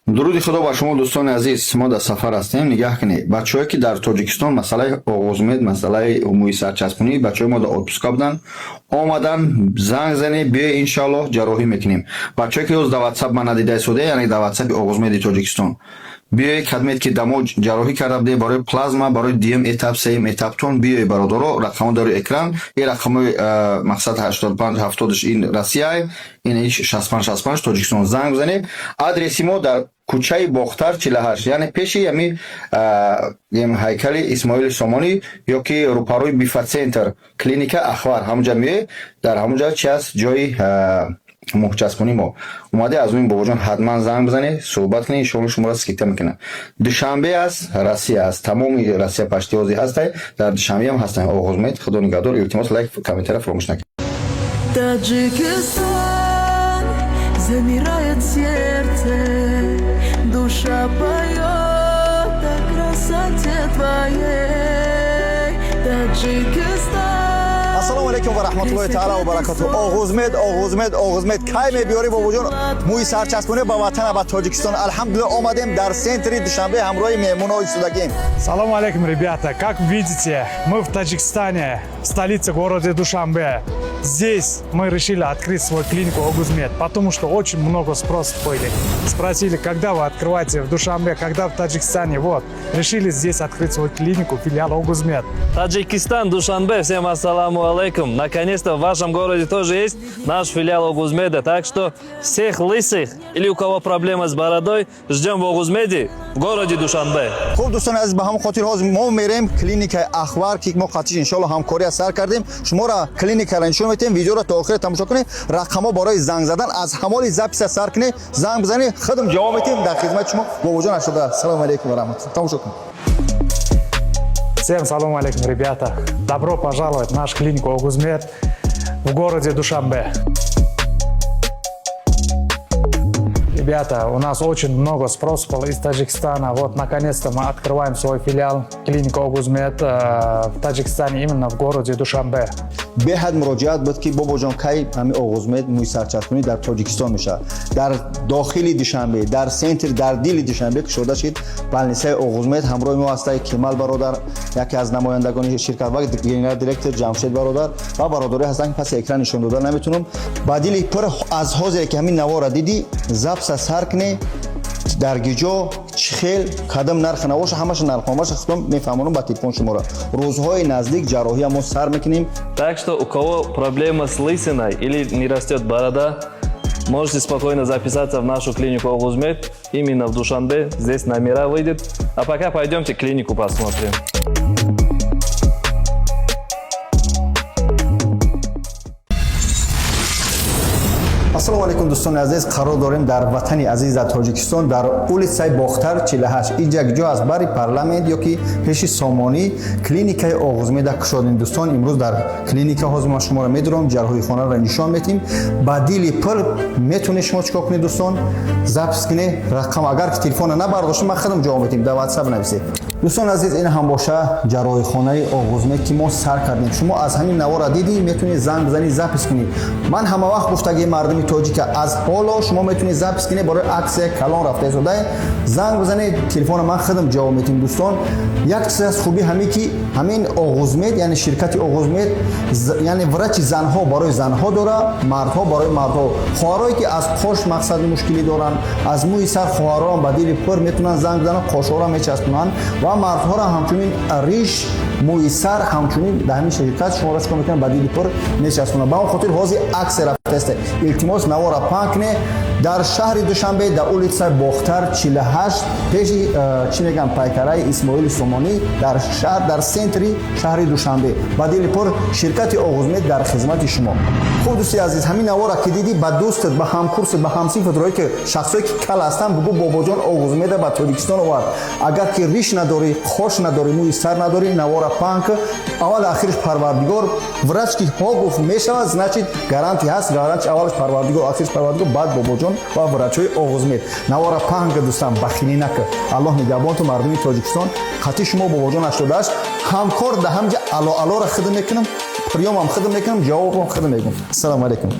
Дуруди Худо ба шумо, дӯстони азиз. Мо дар сафар ҳастем. Нигаҳ кунед, бачаҳое, ки дар Тоҷикистон масъалаи Оғузмед, масъалаи мӯи сарчаспонӣ, бачаҳои мо дар отпуска буданд, омадан, занг занед, биёй, иншоаллоҳ, ҷарроҳӣ мекунем. Бачаҳое, ки ҳоз дар Ватсап ман надида истода, яъне дар Ватсапи Оғузмеди Тоҷикистон биёй, кадмед, ки дамо ҷарроҳӣ карда будем барои плазма, барои дуюм этап, сеюм этаптон биёй, бародаро. Рақамҳо дар рӯи экран. Ин рақамҳои, мақсад, 85 70 ин Россия, ин 65 65 Тоҷикистон. Занг бизанед. Адреси мо дар кӯчаи Бохтар 48, яъне пеши ҳами ҳайкали Исмоили Сомонӣ ё ки рӯпарӯи Бифа Центр, клиника Ахвар, ҳамунҷа меоед. Дар ҳамунҷа чи аст? Ҷои мӯҳчаспонӣ. Мо омаде аз ин, бобоҷон, ҳатман занг бизанед, суҳбат кунед, иншоалло, шуморо скидка мекунад. Душанбе аст, Россия аст, тамоми Россия почти ҳозир ҳастай, дар Душанбе ҳам ҳастанд Оғозмед. Худо нигаҳдор. Илтимос, лайк, комментария фаромӯш накунед. Таджикистан, замирает сердце, душа поет о красоте твоей. Таджикистан. Ассалому алайкум ва раҳматуллоҳи таала ва баракату. Оғузмед, Оғузмед, Оғузмед, кай мебиёрӣ, бобоҷон, мӯи сарчаспонӣ ба ватана, ба Тоҷикистон? Алҳамдулилла, омадем, дар центри Душанбе ҳамроҳи меҳмонҳо истодагем. Салом алейкум, ребята! Как видите, мы в Таджикистане, в столице, городе Душанбе. Здесь мы решили открыть свою клинику Огузмед, потому что очень много спросов были. Спросили, когда вы открываете в Душанбе, когда в Таджикистане. Вот, решили здесь открыть свою клинику, филиал Огузмед. Таджикистан, Душанбе, всем ассаламу алейкум. Наконец-то в вашем городе тоже есть наш филиал Огузмеда. Так что всех лысых или у кого проблема с бородой, ждем в Огузмеде, в городе Душанбе. Хуб, дӯстони азиз, ба ҳамон хотир ҳозир мо мерем клиникаи Ахвар, ки мо қатиш, иншоалло, ҳамкория сар кардем. Шуморо клиникаро нишон метиҳем. Видеоро то охир тамошо кунед. Рақамҳо барои занг задан, аз ҳамоли записа сар кунед, занг бизанед, худам ҷавоб метиҳем. Дар хизмати шумо бобоҷон ашода. Ассалому алайкум ва раҳматуллоҳ. Тамошо кунед. Всем салом алейкум, ребята! Добро пожаловать в нашу клинику Огузмед в городе Душанбе. Ребята, у нас очень много спросов было из Таджикистана. Вот, наконец-то мы открываем свой филиал клиника Огузмед в Таджикистане, именно в городе Душанбе. Беҳад муроҷиат буд, ки бобоҷон, кай ҳами Оғузмед мӯи сарчаспонӣ дар Тоҷикистон мешавад? Дар дохили Душанбе, дар центр, дар дили Душанбе кушода шид больницаи Оғузмед. Ҳамроҳи мо ҳастаи Кемал бародар, яке аз намояндагони ширкат, ва генерал директор Ҷамшед бародар ва бародаре ҳастанд, ки паси экран нишон дода наметунам. Ба дили пур, аз ҳозире ки ҳамин навора дидӣ, записа сар кунӣ, дар гиҷо, чӣ хел, кадам нарх навоша, ҳамаша нархномаша худам мефаҳмонам ба телефон шуморо. Рӯзҳои наздик ҷарроҳия мо сар мекунем. Так что у кого проблема с лысиной или не растет борода, можете спокойно записаться в нашу клинику Огузмед, именно в Душанбе. Здесь номера выйдет. А пока пойдемте клинику посмотрим. Ассалому алайкум, дӯстони азиз. Қарор дорем дар ватани азиз, дар Тоҷикистон, дар улицаи Бохтар 48. Инҷа ҷо аз бари парламент ё ки пеши Сомонӣ клиникаи Оғузмеда кушодем. Дӯстон, имрӯз дар клиника ҳозир ман шуморо медурам, ҷарроҳихонаро нишон метиҳем. Ба дили пур метавонед шумо чикор кунед, дӯстон? Запись кунед рақам. Агар ки телефона набардошта, ман худам ҷавоб метиҳем, дар Ватсап нависед. Дӯстони азиз, ин ҳам боша ҷарроҳихонаи Оғузмед, ки мо сар кардем. Шумо аз ҳамин навора дидӣ, метавонед занг бизанед, запись кунед. Ман ҳама вақт гуфтагии мардуми тоҷика, аз ҳоло шумо метавонед запись кунед, барои аксия калон рафта истода. Занг бизанед, телефона ман худам ҷавоб метиҳем. Дӯстон, як чиз аз хубӣ ҳамин, ки ҳамин Оғузмед, яъне ширкати Оғузмед, яъне врачи занҳо барои занҳо дора, мардҳо барои мардҳо. Хоҳарое, ки аз қош, мақсад, мушкилӣ доранд, аз мӯи сар, хоҳарон ба дили пур метавонанд занг бизананд, қошҳоро мечаспонанд ва мардҳоро ҳамчунин риш, мӯи сар, ҳамчунин дар ҳамин ширкат шуморо чикор мекунанд? Ба дили пур мечаспонанд. Ба он хотир ҳозир аксия рафтааст. Илтимос, навора паҳн кунед. Дар шаҳри Душанбе, дар улицаи Бохтар 48, пеши чӣ мегӯям, пайкараи Исмоили Сомонӣ, дар шаҳр, дар центри шаҳри Душанбе, ба дили пур ширкати Оғузмед дар хизмати шумо. Хуб, дӯсти азиз, ҳамин навора ки дидӣ, ба дӯстат, ба ҳамкурсат, ба ҳамсинфат, рое ки шахсое ки кал ҳастанд, бугӯ: бобоҷон Оғузмеда ба Тоҷикистон овард. Агар ки риш надорӣ, қош надорӣ, мӯи сар надорӣ, навора паҳн ки. Аввал ахириш Парвардигор. Врач ки ҳо гуфт, мешавад, значит, гарантия ҳаст. Гарантия аввалаш Парвардигор, ахириш Парвардигор, баъд бобоҷон ва врачҳои Оғузмед. Навора паҳн ки, дӯстам, бахилӣ накӣ. Аллоҳ нигаҳбонту. Мардуми Тоҷикистон, хати шумо бобоҷон 88 ҳамкор. Да ҳамҷа ало алора хидм мекунам, приёмам хидм мекунам, ҷавобам хидм мекунам. Ассалому алайкум.